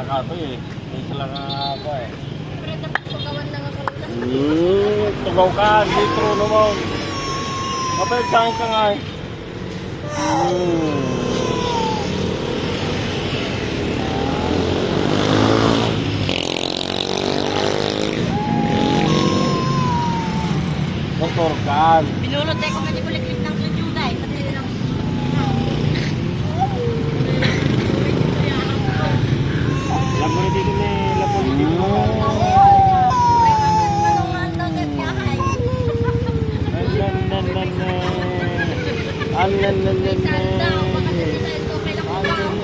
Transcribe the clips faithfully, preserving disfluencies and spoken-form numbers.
Ato eh. May sila nga ako eh. Siyempre, dapat tugawan na nga ako. Hmm, tugaw ka, di true naman. Mapagsahin ka nga eh. Hmm. Doktor Kan. Binulot tayo kung hindi kuliklik ng sudyuda eh. Pati lang. Lapo na dito, may lapo na dito. Nan, nan, nan, nan, nan. An, nan, nan, nan, nan. An, nan.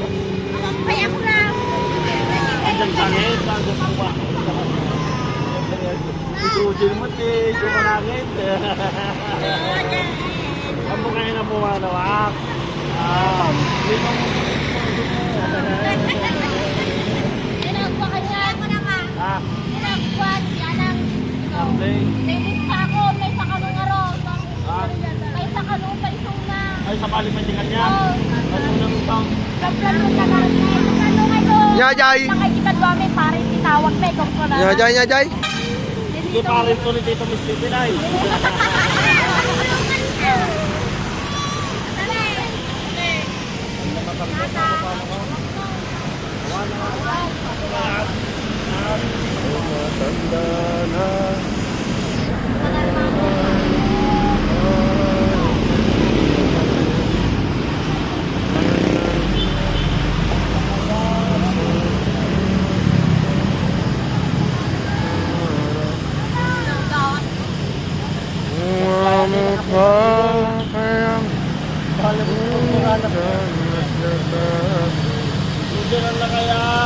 Andyan sa akin, andyan sa akin. Isusil mo, ti, sumanangit. Amo kayo na pumanaw, ah. Ah, limang Ginagawa ka niya. Ah. Ginagawa, yan ang Something. May lista ako, may sa kanong aro. Ah. May sa kanong paisong na. Ay, sa balik may tingnan niya. Oo. Ano na ito? Kaplano ka na. Kaplano ngayon. Nya, Jay. Nakikita ko, may pare, tinawag na, ikaw ko na. Nya, Jay, nya, Jay. Hindi, pare ko ni Tito Miss Titi na eh. Matanda na. Ano pa kayang Diyan na kaya?